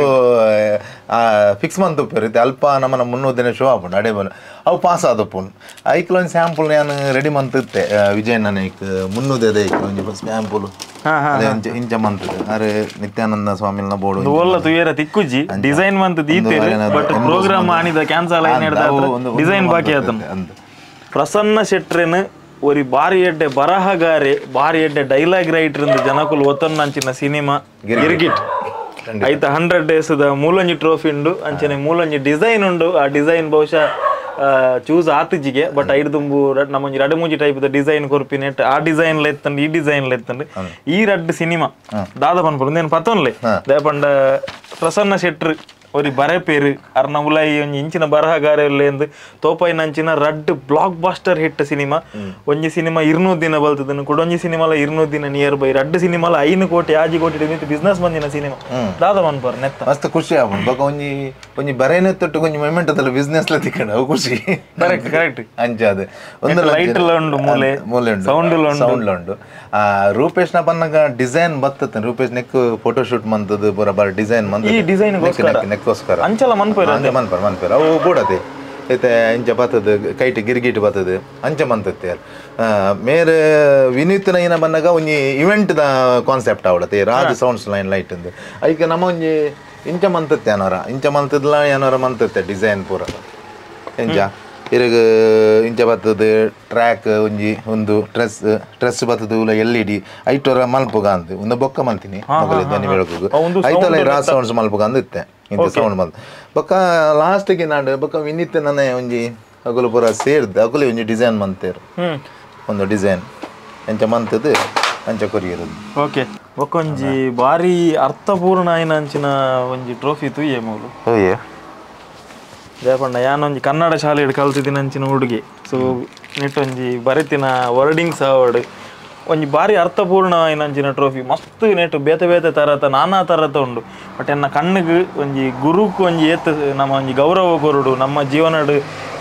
ಫಿಕ್ಸ್ ಮಂತ್ ಉಪ್ಪಿರುತ್ತೆ ಅಲ್ಪ ನಮ್ಮನ 300 ದಿನ ಶೋ ಆಪುಂಡು ಅಡೆ ಬಲ ಅವು ಪಾಸ್ ಆದಪ್ಪುಂಡು ಐಕ್ಲ ಒಂದು ಸ್ಯಾಂಪಲ್ ನಾನು ರೆಡಿ ಮಂತಿತ್ತೆ ವಿಜಯಣ್ಣನ ಐಕ್ 300 ಐಕ್ ಒಂಜಿ ಸ್ಯಾಂಪಲ್ ಇಂಚ ಮಂತದೆ ಅರೆ ನಿತ್ಯಾನಂದ ಸ್ವಾಮಿನ ಬೋರ್ಡ್ ಓಲ್ಲ ತುಯರ ತಿಕ್ಕುಜಿ ಡಿಸೈನ್ ಮಂತ್ ದೀತೇರು ಬಟ್ ಪ್ರೋಗ್ರಾಮ್ ಆನಿದ ಕ್ಯಾನ್ಸಲ್ ಆಯ್ನ ಡಿಸೈನ್ ಬಾಕಿ ಆತನ ಪ್ರಸನ್ನ ಶೆಟ್ರೆನ್ ಒರಿ ಬಾರಿ ಎಡ್ಡೆ ಬರಹಗಾರೆ ಬಾರಿ ಎಡ್ಡೆ ಡೈಲಾಗ್ ರೈಟರ್ ಇಂದ ಜನಕುಲು ಒತ್ತೊನ್ನಂಚಿನ ಸಿನಿಮಾ ಗಿರ್ಗಿಟ್ ಐತ 100 ಡೇಸ್ the ಮೂಲೊಂಜಿ trophy ಉಂಡು ಅಂಚನೆ ಮೂಲೊಂಜಿ ಡಿಸೈನ್ ಉಂಡು ಆ ಡಿಸೈನ್ ಬಹುಶಃ ಚೂಸ್ ಆತಿಜಿಗೆ ಬಟ್ ಐದು ದುಂಬು ನಮ್ಮೊಂಜಿ ರಡ್ಡು ಮೂಜಿ type the design ಕೊರ್ಪಿನೆಟ್ ಆ ಡಿಸೈನ್ ಲೆತ್ತಂಡು ಈ ಡಿಸೈನ್ ಲೆತ್ತಂಡು ಈ ರಡ್ಡು ಸಿನಿಮಾ ದಾದ ಪನ್ಪುಂಡು ಉಂದೇನು ಪತ್ತೊನ್ಲೆ ದೇಪಂಡ ಪ್ರಸನ್ನ ಶೆಟ್ರು ಒರಿ ಬರೆಪೇರು ಅರ್ನ ಉಲಾಯಿ ಒಂಜಿ ಇಂಚಿನ ಬರಹಗಾರ ಎಂದು ತೋಪಾಯಿನಂಚಿನ ರಡ್ಡು block buster hit cinema ಒಂಜಿ ಸಿನಿಮಾ 200 ದಿನ ಬಲ್ತದನ್ನು ಕುಡೊಂಜಿ ಸಿನಿಮಾಲ 200 ದಿನ ನಿಯರ್ ಬೈ ರಡ್ಡು ಸಿನಿಮಾಲ 5 ಕೋಟಿ 6 ಕೋಟಿ ಬಿಸ್ನೆಸ್ ಬಂದಿನ ಸಿನಿಮಾ ದಾದ ಪನ್ಪರ್ ನೆತ್ತ ಮಸ್ತ್ ಖುಷಿ ಆಪುಂಡು ಬೊಕ ಒಂಜಿ ಒಂಜಿ ಬರೇನೆ ತೊಟ್ಟು ಒಂಜಿ ಮೊಮೆಂಟ್ ಅದಲ್ಲ ಬಿಸ್ನೆಸ್ ಲ ತಿಕ್ಕಂಡು ಅವು ಖುಷಿ ಕರೆಕ್ಟ್ ಕರೆಕ್ಟ್ ಅಂಚಾದ ಒಂದು ಲೈಟ್ ಲ ಉಂಡು ಮೂಲೆ ಮೂಲೆ ಉಂಡು ಸೌಂಡ್ ಲ ಸೌಂಡ್ ಲ ಉಂಡು ಆ ರೂಪೇಶ್ ನ ಪನ್ನಗ ಡಿಸೈನ್ ಬತ್ತದ ರೂಪೇಶ್ neck photo shoot ಮಂತದ ಪೂರ ಬಾರಿ ಡಿಸೈನ್ ಮಂತದ ಈ ಡಿಸೈನ್ ಗೋಸ್ಕರ ಅಂಚಲ ಮನ್ಪೇರು ಅಂಚೆ ಮನ್ಪೇರು ಮನ್ಪೇರು ಅವು ಬೋಡತೆ ಐತೆ ಇಂಚ ಬತ್ತದ ಕೈಟ್ ಗಿರ್ಗಿಟ್ ಬತ್ತದ ಅಂಚ ಮಂತತ್ತೆ ಮೇರೆ ವಿನೀತನ ಏನ ಬಂದಾಗ ಒಂಜಿ event the concept ಅವಳತೆ Raj sounds line light ಅಂದು ಐಕೆ ನಮ್ಮ ಒಂಜಿ ಇಂಚ ಮಂತತ್ತೆ ಅನೋರ ಇಂಚ ಮಂತದ್ಲ ಏನೋರ ಮಂತತ್ತೆ ಡಿಸೈನ್ ಪೂರ ಇಂಚ ಇರಗ ಇಂಚ ಬತ್ತದ ಟ್ರ್ಯಾಕ್ ಒಂಜಿ ಒಂದು ಡ್ರೆಸ್ ಡ್ರೆಸ್ ಬತ್ತದ ಉಲ L E D ಐಟೋರ ಮಲ್ಪುಗ ಅಂದು ಒಂದು ಬೊಕ್ಕ ಮಲ್ತೀನಿ ಮೊಗಲ ಧ್ವನಿ ಬೆಳಕು ಐತೋಲ ರಾಜ್ ಸೌಂಡ್ಸ್ ಮಲ್ಪುಗ ಅಂದು ಇತ್ತೆ ಇಂಚ ಸೌಂಡ್ ಬಂದು ಬೊಕ್ಕ ಲಾಸ್ಟಿಗೆ ನಾನು ಬೊಕ್ಕ ವಿನೀತ್ ನನ್ನೆ ಒಂಜಿ ಅಗುಲು ಪೂರ ಸೇರ್ದು ಅಗುಲೆ ಒಂಜಿ ಡಿಸೈನ್ ಮಂತೇರು ಒಂದು ಡಿಸೈನ್ ಅಂಚ ಮಂತದ್ದು ಅಂಚ ಕೊರಿಯರು ಓಕೆ ಬೊಕ್ಕೊಂಜಿ ಬಾರಿ ಅರ್ಥಪೂರ್ಣ ಆಯಿನ ಅಂಚಿನ ಒಂಜಿ ಟ್ರೋಫಿ ತೂಯೆ ಮೂಲು ಜಯಪಣ್ಣ ಯಾನೊಂಜಿ ಕನ್ನಡ ಶಾಲೆಡ್ ಕಲ್ತಿದ್ದಿನ ಅಂಚಿನ ಹುಡುಗಿ ಸೊ ನೆಟ್ಟೊಂಜಿ ಬರೆತಿನ ವರ್ಡಿಂಗ್ಸ್ ಅವಡ್ ಒಂಜಿ ಬಾರಿ ಅರ್ಥಪೂರ್ಣ ಆಯಿನ ಟ್ರೋಫಿ ಮಸ್ತ್ ನೆಟ್ಟು ಬೇತೆ ಬೇತೆ ತರತ ನಾನಾ ತರತ ಉಂಡು ಬಟ್ ಎನ್ನ ಕಣ್ಣಿಗೆ ಒಂಜಿ ಗುರುಕು ಒಂಜಿ ಏತ್ ನಮ್ಮ ಒಂಜಿ ಗೌರವ ಕೊರಡು ನಮ್ಮ ಜೀವನಡ್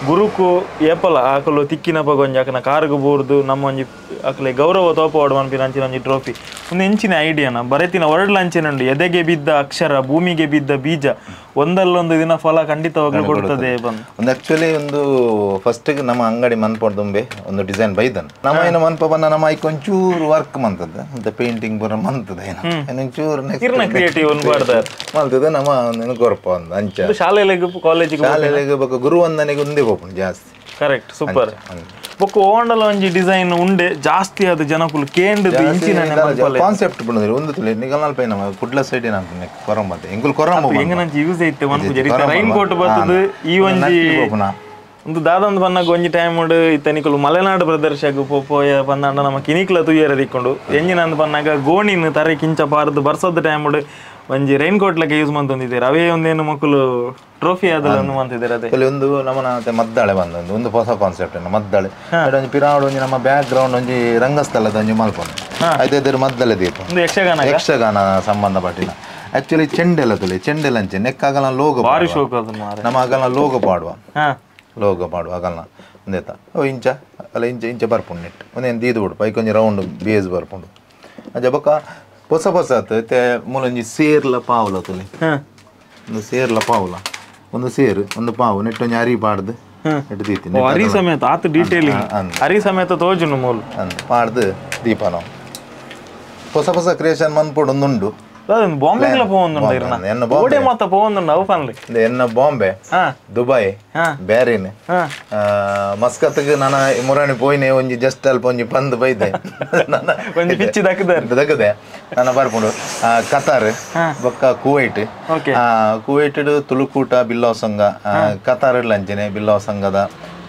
ಗುರುಕು ಏಪಲ ಆಕಲು ತಿಕ್ಕಿನಪಗ ಒಂಜಿ ಆಕನ ಕಾರ್ಗ್ ಬೂರ್ದು ನಮ್ಮ ಒಂಜಿ ಆಕಲೆ ಗೌರವ ತೋಪವಾಡು ಮನ್ಪಿನ ಅಂಚಿನ ಒಂಜಿ ಟ್ರೋಫಿ ಒಂದು ಎಂಚಿನ ಐಡಿಯಾನ ಬರೆತಿನ ವರ್ಡ್ಲ ಅಂಚಿನ ಉಂಡು ಎದೆಗೆ ಬಿದ್ದ ಅಕ್ಷರ ಭೂಮಿಗೆ ಬಿದ್ದ ಬೀಜ ಒಂದಲ್ಲೊಂದು ದಿನ ಫಲ ಖಂಡಿತವಾಗ್ಲೂ ಕೊಡ್ತದೆ ಬಂದು ಒಂದು ಆಕ್ಚುಲಿ ಒಂದು ಫಸ್ಟ್ ನಮ್ಮ ಅಂಗಡಿ ಮನ್ಪೊಡ್ದುಂಬೆ ಒಂದು ಡಿಸೈನ್ ಬೈದನ್ ನಮ್ಮ ಏನು ಮನ್ಪ ಬಂದ ನಮ್ಮ ಐಕ್ ಒಂಚೂರು ವರ್ಕ್ ಮಂತದ ಅಂತ ಪೇಂಟಿಂಗ್ ಬರ ಮಂತದ ಏನೋ ಒಂಚೂರು ಕ್ರಿಯೇಟಿವ್ ಮಲ್ತದ ನಮ್ಮ ಒಂದು ಕೊರಪ ಒಂದು ಅಂಚ ಶಾಲೆಗೆ ಕಾಲೇಜಿಗೆ ಶಾಲೆಗೆ ಬೊಕ್ಕ ಗುರುವಂದನೆಗೆ ಒಂದೇ ಹೋಪುಂಡು ಜಾಸ್ತಿ ಕರೆಕ್ಟ್ ಸೂಪರ್ ಬೊಕ್ಕ ಓಂಡಲ ಒಂಜಿ ಡಿಸೈನ್ ಉಂಡೆ ಜಾಸ್ತಿ ಅದು ಜನಕುಲು ಕೇಂದ್ರ ಕಾನ್ಸೆಪ್ಟ್ ಬಂದ್ರೆ ಒಂದು ತುಳಿ ನಿಗಲ್ನಲ್ಪ ನಮ್ಮ ಕುಡ್ಲ ಸೈಡ್ ಏನಾಗ್ತದೆ ಕೊರಂಬ ಎಂಗುಲ್ ಕೊರಂಬ ಎಂಗನಂಚಿ ಯೂಸ್ ಐತೆ ಮನ್ಪುಜ ರೈನ್ ಕೋಟ್ ಬರ್ತದೆ ಈ ಒಂಜಿ ಒಂದು ದಾದಂದು ಬನ್ನಾಗ ಒಂಜಿ ಟೈಮ್ ಉಂಡು ಇತ್ತ ನಿಕುಲು ಮಲೆನಾಡು ಪ್ರದರ್ಶಕ ಪೋಯ ಬಂದಾಂಡ ನಮ್ಮ ಕಿನಿಕ್ಲ ತುಯ್ಯರ ದಿಕ್ಕೊಂಡು ಎಂಜಿನ ಅಂದ್ ಬನ್ನಾಗ ಗೋಣಿನ ತರೆ ಕಿಂಚ ಪಾರ್ದು ಬರ್ಸದ ಟೈಮ್ ಉಂಡು ಒಂಜಿ ರೈನ್ ಕೋಟ್ ಲಕ ಯೂಸ್ ಮಂತೊಂದಿದ್ದಾರೆ ಅವೇ ಒಂದೇನು ಮಕ್ಕಳು ಟ್ರೋಫಿ ಆದಲ್ಲ ಅಂತಿದ್ದಾರೆ ಅದೇ ಒಂದು ನಮ್ಮನ ಮದ್ದಾಳೆ ಬಂದೊಂದು ಒಂದು ಹೊಸ ಕಾನ್ಸೆಪ್ಟ್ ಮದ್ದಾಳೆ ಒಂಜಿ ಪಿರಾವಡು ಒಂಜಿ ನಮ್ಮ ಬ್ಯಾಕ್ ಗ್ರೌಂಡ್ ಒಂಜಿ ರಂಗಸ್ಥಳದ ಒಂಜಿ ಮಲ್ಪೊಂದು ಐದೈದು ಮದ್ದಳೆ ದೀಪ ಯಕ್ಷಗಾನ ಯಕ್ಷಗಾನ ಸಂಬಂಧಪಟ್ಟಿನ ಆಕ್ಚುಲಿ ಚೆಂಡೆಲ್ಲ ತುಳಿ ಚೆಂಡೆಲ್ಲ ಅಂಚೆ ನೆಕ್ಕಾಗಲ್ಲ ಲೋಗ ಭಾರಿ ಶೋಕ ನಮ್ಮ ಆಗಲ್ಲ ಲೋಗ ಪಾಡುವ ಲೋಗ ಪಾಡುವ ಆಗಲ್ಲ ಒಂದೇತ ಅವು ಇಂಚ ಅಲ್ಲ ಇಂಚ ಇಂಚ ಬರ್ಪುಂಡು ನೆಟ್ ಒಂದೇನು ದೀದು ಬಿಡು ಪೈಕೊಂಜಿ ರೌಂಡ್ ಬೇಸ್ ಬರ್ಪುಂಡು ಅಂಚ ಬೊಕ್ಕ ಹೊಸ ಹೊಸ ಆತು ಮೂಲೊಂಜಿ ಸೇರ್ಲ ಪಾವುಲ ತುಳಿ ಒಂದು ಸೇರ್ಲ ಪಾವುಲ ಒಂದು ಸೇರು ಒಂದು ಪಾವು ನೆಟ್ಟೊಂಜಿ ಅರಿ ಪಾಡ್ದು ನೆಟ್ಟು ದೀತೀನಿ ಅರಿ ಸಮೇತ ಆತು ಡೀಟೇಲಿಂಗ್ ಅರಿ ಸಮೇತ ತೋಜುನು ಮೂಲು ಅಂದ್ ಪಾಡ್ದು ದೀಪ ನಾವು ಹೊಸ ಹೊಸ ಕ್ರಿಯೇಷನ್ ಮನ್ಪೊಡು ಒಂದುಂಡು ಬಾಂಬೆಗ್ಲ ಪೋವೊಂದುಂಡು ಓಡೆ ಮಾತ ಪೋವೊಂದುಂಡು ಅವು ಪನ್ಲಿ ಎನ್ನ ಬಾಂಬೆ ದುಬೈ ಬ್ಯಾರಿನ್ ಮಸ್ಕತ್ಗೆ ನಾನು ಮುರಾಣಿ ಪೋಯಿನೆ ಒಂಜಿ ಜಸ್ಟ್ ಅಲ್ಪ ಒಂಜಿ ಪಂದ್ ಬೈದೆ ಒಂಜಿ ಪಿಚ್ಚಿ ದಕ್ಕದೆ ದಕ್ಕದೆ ನಾನು ಬರ್ಪುಂಡು ಕತಾರ್ ಬೊಕ್ಕ ಕುವೈಟ್ ಕುವೈಟ್ ತುಳುಕೂಟ ಬಿಲ್ಲವ ಸಂಘ ಕತಾರ್ ಅಂಚನೆ ಬಿಲ್ಲವ ಸಂಘದ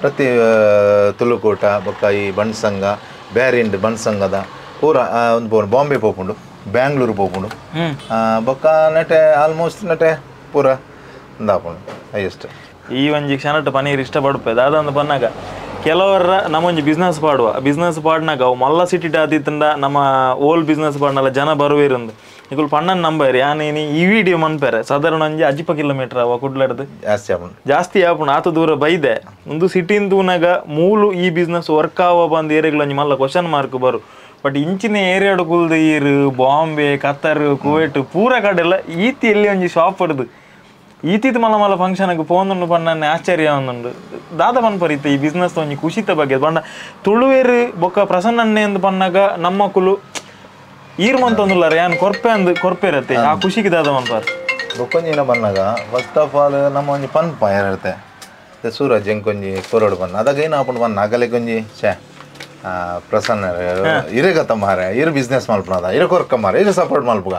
ಪ್ರತಿ ತುಳುಕೂಟ ಬೊಕ್ಕ ಈ ಬಣ್ ಸಂಘ ಬ್ಯಾರಿನ್ ಬಣ್ ಸಂಘದ ಪೂರ ಒಂದು ಬಾಂಬೆ ಪೋಪುಂಡು ಬ್ಯಾಂಗ್ಳೂರು ಪೋಪುಂಡು ಬೊಕ್ಕ ನೆಟೆ ಆಲ್ಮೋಸ್ಟ್ ನೆಟೆ ಪೂರ ಇಂದಾಪುಂಡು ಹೈಯೆಸ್ಟ್. ಈ ಒಂಜಿ ಕ್ಷಣಟ್ ಪನೀರ್ ಇಷ್ಟಪಡುಪೆ ದಾದಂದು ಪನ್ನಾಗ ಕೆಲವರ ನಮ್ಮೊಂಜಿ ಬಿಸ್ನೆಸ್ ಪಾಡುವ ಬಿಸ್ನೆಸ್ ಪಾಡ್ನಾಗ ಅವು ಮಲ್ಲ ಸಿಟಿ ಆದಿತ್ತಂಡ ನಮ್ಮ ಓಲ್ ಬಿಸ್ನೆಸ್ ಪಾಡ್ನಲ್ಲ ಜನ ಬರುವೇರಂದು ನಿಕುಲು ಪಣ್ಣನ್ ನಂಬರ್ ಯಾನೇನಿ ಈ ವಿಡಿಯೋ ಮನ್ಪೆರೆ ಸಾಧಾರಣ ಒಂಜಿ 5 ಕಿಲೋಮೀಟರ್ ಅವ ಕುಡ್ಲಡ್ದು ಜಾಸ್ತಿ ಆಪುಂಡು ಜಾಸ್ತಿ ಆಪುಂಡು ಆತ ದೂರ ಬೈದೆ ಒಂದು ಸಿಟಿನ್ ತೂನಾಗ ಮೂಲು ಈ ಬಿಸ್ನೆಸ್ ವರ್ಕ್ ಆವ ಬಂದು ಏರಿಯಾಗಳು ಒಂಜಿ ಮಲ್ಲ ಕ್ವಶನ್ ಮಾರ್ಕ್ ಬರು ಬಟ್ ಇಂಚಿನ ಏರಿಯಾಡು ಕುಲ್ದು ಈರು ಬಾಂಬೆ ಕತರ್ ಕುವೈಟ್ ಪೂರ ಕಡೆಲ್ಲ ಈತಿ ಎಲ್ಲಿ ಒಂಜಿ ಶಾಪ್ ಪಡ್ದು ಈತೀತ ಮಲ್ಲ ಮಲ್ಲ ಫಂಕ್ಷನ್ಗೆ ಫೋನ್ ಪಣ್ಣನೆ ಆಶ್ಚರ್ಯ ಒಂದುಂಡು ದಾದ ಪನ್ಪರಿತ್ತೆ ಈ ಬಿಸ್ನೆಸ್ ಒಂಜಿ ಖುಷಿತ ಬಗ್ಗೆ ಪಂಡ ತುಳುವೇರು ಬೊಕ್ಕ ಪ್ರಸನ್ನಣ್ಣೆ ಎಂದು ಪನ್ನಾಗ ನಮ್ಮ ಕುಲು ಈರ್ ಮಂತೊಂದುಲ್ಲಾರ ಯಾನ್ ಕೊರ್ಪೆ ಅಂದ್ ಕೊರ್ಪೆರತ್ತೆ ಆ ಖುಷಿಗೆ ದಾದ ಮನ್ಪಾರ್ ಬೊಕ್ಕೊಂಜಿನ ಬಂದಾಗ first of all ನಮ್ಮ ಒಂಜಿ ಪನ್ಪ ಯಾರಿರುತ್ತೆ ಸೂರಜ್ ಎಂಕೊಂಜಿ ಕೊರೋಡು ಬನ್ನ ಅದಾಗ ಏನು ಆಪುಂಡು ಬನ್ನ ಅಗಲೆ ಕೊಂಜಿ ಛೇ ಪ್ರಸನ್ನ ಇರಗತ್ತ ಮಾರೆ ಇರು ಬಿಸ್ನೆಸ್ ಮಲ್ಪುನದ ಇರು ಕೊರ್ಕ ಮಾರೆ ಇರು ಸಪೋರ್ಟ್ ಮಲ್ಪುಗ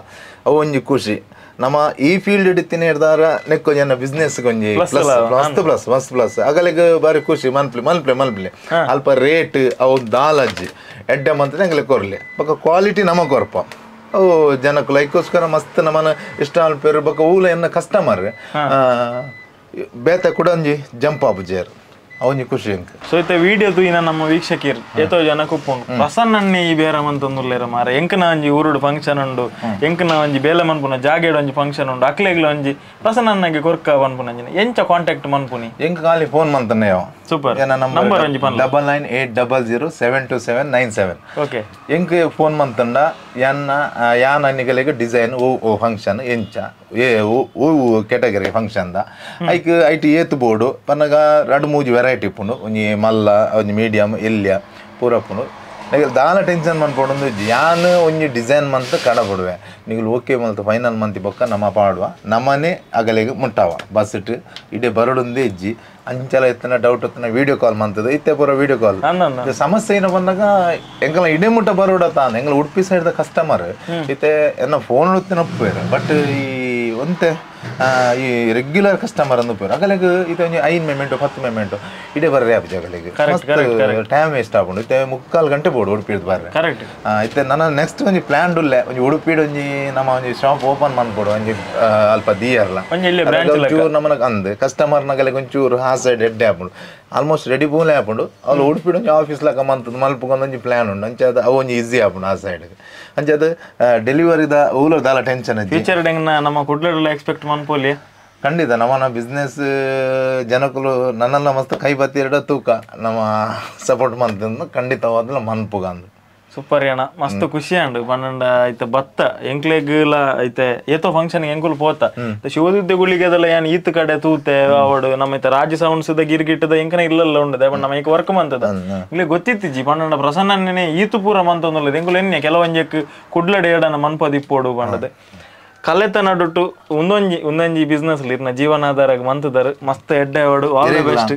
ಅವು ಒಂಜಿ ಖುಷಿ ನಮ್ಮ ಈ ಫೀಲ್ಡ್ ಇಡ್ತೀನಿ ಹಿಡ್ದಾರ ನೆಕ್ಕೊಂಜಿ ಎನ್ನ ಬಿಸ್ನೆಸ್ ಕೊಂಜಿ ಪ್ಲಸ್ ಮಸ್ತ್ ಪ್ಲಸ್ ಮಸ್ತ್ ಪ್ಲಸ್ ಅಗಲಿಗೆ ಬಾರಿ ಖುಷಿ ಮನ್ಪ್ಲಿ ಮಲ್ಪ್ಲೆ ಮಲ್ಪ್ಲೆ ಅಲ್ಪ ರೇಟ್ ಅವು ದಾಲಜ್ಜಿ ಎಡ್ಡೆ ಮಂತ್ರೆ ಅಂಗಲೆ ಕೊರ್ಲಿ ಬೊಕ್ಕ ಕ್ವಾಲಿಟಿ ನಮ ಕೊರ್ಪ ಅವು ಜನಕ್ಕೆ ಲೈಕ್ಕೋಸ್ಕರ ಮಸ್ತ್ ನಮ್ಮನ ಇಷ್ಟ ಅಲ್ಪೇರು ಬೊಕ್ಕ ಊಲ ಎನ್ನ ಕಸ್ಟಮರ್ ಬೇತ ಕೂಡ ಒಂಜಿ ಜಂಪ್ ಆಪುಜೇರು ಅವನಿ ಖುಷಿ ಅಂಕ ಸೊ ಇತ್ತೆ ವಿಡಿಯೋ ತೂಯಿನ ನಮ್ಮ ವೀಕ್ಷಕರು ಏತೋ ಜನ ಕುಪ್ಪುಂಡು ಪ್ರಸನ್ನಣ್ಣೆ ಈ ಬೇರೆ ಮಂತೊಂದುಲ್ಲೇರ ಮಾರ ಎಂಕನ ಒಂಜಿ ಊರುಡು ಫಂಕ್ಷನ್ ಉಂಡು ಎಂಕನ ಒಂಜಿ ಬೇಲೆ ಮನ್ಪುನ ಜಾಗೇಡು ಒಂಜಿ ಫಂಕ್ಷನ್ ಉಂಡು ಅಕ್ಲೆಗ್ಲ ಒಂಜಿ ಪ್ರಸನ್ನಣ್ಣಗೆ ಕೊರ್ಕ ಮನ್ಪುನ ಎಂಚ ಕಾಂಟ್ಯಾಕ್ಟ್ ಮನ್ಪುನಿ ಎಂಕ ಖಾಲಿ ಫೋನ್ ಮಂತನೆ ಸೂಪರ್ ನಂಬರ್ ಒಂಜಿ ಪನ್ಲ 998007 2797. ಓಕೆ ಎಂಕ್ ಫೋನ್ ಮಂತಂಡ ಯಾನ್ನ ಯಾನ್ ಅನ್ನಿಗಲೆಗ್ ಡಿಸೈನ್ ಓ ಓ ಫಂಕ್ಷನ್ ಎಂಚ ಏ ಓ category function the hike IT ಏತ್ ಬೋರ್ಡು ಪನ್ನಗ ರಡು ಮೂಜಿ ವೆರೈಟಿ ಇಪ್ಪುಂಡು ಒಂಜಿ ಮಲ್ಲ ಒಂಜಿ ಮೀಡಿಯಂ ಎಲ್ಯ ಪೂರ ಉಪ್ಪುಂಡು ನಿಗಲ್ ದಾಲ ಟೆನ್ಷನ್ ಮನ್ಪೊಡೊಂದು ಯಾನ್ ಒಂಜಿ ಡಿಸೈನ್ ಮಂತ್ ಕಡಪಡುವೆ ನಿಗಲ್ ಓಕೆ ಮಲ್ತ ಫೈನಲ್ ಮಂತಿ ಬೊಕ್ಕ ನಮ್ಮ ಪಾಡುವ ನಮ್ಮನೆ ಅಗಲೆಗ್ ಮುಟ್ಟಾವ ಬಸ್ ಇಟ್ಟು ಇಡೇ ಬರಡೊಂದೇ ಇಜ್ಜಿ ಅಂಚಲ ಇತ್ತನ ಡೌಟ್ ಇತ್ತನ ವಿಡಿಯೋ ಕಾಲ್ ಮಂತದ ಇತ್ತೆ ಪೂರ ವಿಡಿಯೋ ಕಾಲ್ ಸಮಸ್ಯೆ ಏನ ಬಂದಾಗ ಎಂಕಲ ಇಡೇ ಮುಟ್ಟ ಬರೋಡ ತಾನು ಎಂಕಲ ಉಡುಪಿ side the customer ಇತ್ತೆ ಎನ್ನ ಫೋನ್ ಉಪ್ಪೇರು ಬಟ್ ಈ ಒಂತೆ ಈ ರೆಗ್ಯುಲರ್ ಕಸ್ಟಮರ್ ಅಂದು ಉಪ್ಪೇರು ಅಗಲೆಗ್ ಇತ್ತೆ ಒಂಜಿ 5 ಮೆಮೆಂಟು 10 ಮೆಮೆಂಟು ಇಡೇ ಬರ್ರೆ ಆಪುಜಿ ಅಗಲೆಗ್ ಟೈಮ್ ವೇಸ್ಟ್ ಆಪುಂಡು ಇತ್ತೆ 3/4 ಗಂಟೆ ಬೋಡು ಉಡುಪಿಡ್ ಬರ್ರೆ ಕರೆಕ್ಟ್ ಇತ್ತೆ ನನ್ನ ನೆಕ್ಸ್ಟ್ ಒಂಜಿ ಪ್ಲಾನ್ ಉಲ್ಲೆ ಒಂಜಿ ಉಡುಪಿಡ್ ಒಂಜಿ ನಮ್ಮ ಒಂಜಿ ಶಾಪ್ ಓಪನ್ ಮನ್ಪೊಡು ಒಂಜಿ ಅಲ್ಪ ದಿಯರ್ಲ ಒಂಚೂರು ನಮ್ಮನ ಅಂದ್ ಕಸ್ಟಮರ್ ನಗಲೆಗ್ ಒಂಚೂರು ಆ ಸೈಡ್ ಎಡ್ಡೆ ಆಪುಂಡು ಆಲ್ಮೋಸ್ಟ್ ರೆಡಿ ಪೂಲೆ ಆಪುಂಡು ಅವ್ಲು ಉಡುಪಿಡ್ ಒಂಜಿ ಆಫೀಸ್ ಲಕ ಮಂತದ ಮಲ್ಪುಗೊಂದು ಒಂಜಿ ಪ್ಲಾನ್ ಉಂಡು ಅಂಚ ಅದು ಅವು ಒಂಜಿ ಈಸಿ ಆಪುಂಡು ಆ ಸೈಡ್ ಅಂಚ ಅದು ಡೆಲಿವರಿದ ಊಲ ದಾಲ ಟೆನ್ಷನ್ ಫ್ಯೂಚರ್ ನಮ್ಮ ಕುಡ್ಲಡೆಲ್ಲ ಎಕ್ಸ್ಪೆಕ್ಟ್ ಮನ್ಪೋಲಿ ಖಂಡಿತ ನಮ್ಮನ ಬಿಸ್ನೆಸ್ ಜನಕುಲು ನನ್ನೆಲ್ಲ ಮಸ್ತ್ ಕೈ ಬತ್ತಿ ಎರಡ ತೂಕ ನಮ್ಮ ಸಪೋರ್ಟ್ ಮಂತಂದು ಖಂಡಿತವಾದ್ಲ ಮನ್ಪುಗಂದು ಸೂಪರ್ ಅಣ್ಣ ಮಸ್ತ್ ಖುಷಿ ಅಂಡು ಪನ್ನಂಡ ಐತೆ ಭತ್ತ ಎಂಕ್ಲೆಗ್ಲ ಐತೆ ಏತೋ ಫಂಕ್ಷನ್ ಎಂಕುಲು ಪೋತ ಶಿವದಿದ್ದೆ ಗುಳಿಗೆದಲ್ಲ ಏನ್ ಈತ್ ಕಡೆ ತೂತೆ ಅವಡು ನಮ್ಮ ಐತೆ ರಾಜ್ಯ ಸೌಂಡ್ಸ್ ಗಿರ್ಗಿಟ್ಟದ ಎಂಕನ ಇಲ್ಲಲ್ಲ ಉಂಡದೆ ಬಟ್ ನಮ್ಮ ಈಗ ವರ್ಕ್ ಮಂತದ ಇಲ್ಲಿ ಗೊತ್ತಿತ್ತಿಜಿ ಪನ್ನಂಡ ಪ್ರಸನ್ನನೇ ಈತು ಪೂರ ಮಂತೊಂದುಲ್ಲ ಎಂಕುಲು ಎನ್ನೆ ಕೆಲವೊಂಜಕ್ ಕುಡ್ಲಡೆ ಏಡನ ಮನ್ಪದಿಪ್ಪೋಡು ಪಂಡದೆ ಕಲೆತ ನಡುಟು ಒಂದೊಂಜಿ ಒಂದೊಂಜಿ ಬಿಸ್ನೆಸ್ ಇರ್ನ ಜೀವನಾಧಾರ ಮಂತದಾರ ಮಸ್ತ್ ಎಡ್ಡೆ ಅವಡು all the best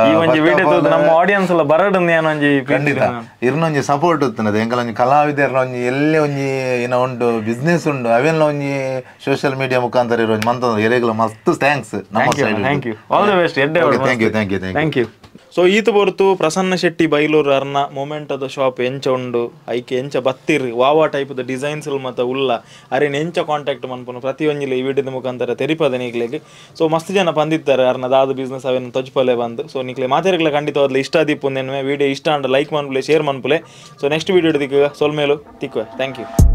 ಈ ಒಂಜಿ ವಿಡಿಯೋ ತೂದು ನಮ್ಮ ಆಡಿಯನ್ಸ್ ಎಲ್ಲ ಬರಡಂದು ಏನೊಂಜಿ ಖಂಡಿತ ಇರ್ನೊಂಜಿ ಸಪೋರ್ಟ್ ಇರ್ತದೆ ಎಂಕಲ ಒಂಜಿ ಕಲಾವಿದರ್ನ ಒಂಜಿ ಎಲ್ಲೇ ಒಂಜಿ ಏನೋ ಉಂಡು ಬಿಸ್ನೆಸ್ ಉಂಡು ಅವೆಲ್ಲ ಒಂಜಿ ಸೋಷಿಯಲ್ ಮೀಡಿಯಾ ಮುಖಾಂತರ ಇರೋ ಮಂತ ಎರೆಗಳ ಮಸ್ತ್ thanks thank you all the best ಎಡ್ಡೆ thank you thank you thank you so ಈತ ಬೊರ್ತು ಪ್ರಸನ್ನ ಶೆಟ್ಟಿ ಬೈಲೂರು ಅರ್ನ ಮೊಮೆಂಟದ ಶಾಪ್ ಎಂಚ ಉಂಡು ಐಕೆ ಎಂಚ ಬತ್ತಿರ್ ವಾವಾ ಟೈಪ್ದ ಡಿಸೈನ್ಸ್ ಮತ್ತ ಉಲ್ಲ ಅರೇನು ಎಂಚ ಕಾಂಟ್ಯಾಕ್ಟ್ ಮನ್ಪುನು ಪ್ರತಿಯೊಂಜಿಲ ಈ ವಿಡಿಯೋದ ಮುಖಾಂತರ ತೆರಿಪದ ನೀಗ್ಲೆಗ್ ಸೊ ಮಸ್ತ್ ಜನ ಬಂದಿತ್ತಾರೆ ಅರ್ನ ದಾದ ಬಿಸ್ನೆಸ್ ಅವೇನು ತೊಜ್ಪಲೆ ಬಂದು ಸೊ ನಿಕ್ಲೆ ಮಾತಾಡಗ್ಲ ಖಂಡಿತವಾದ್ಲ ಇಷ್ಟ ಆದಿಪ್ಪು ವಿಡಿಯೋ ಇಷ್ಟ ಅಂಡ ಲೈಕ್ ಮನ್ಪುಲೆ ಶೇರ್ ಮನ್ಪುಲೆ so next video ದಿಕ್ಕ ಸೊಲ್ಮೇಲು ತಿಕ್ವೆ thank you.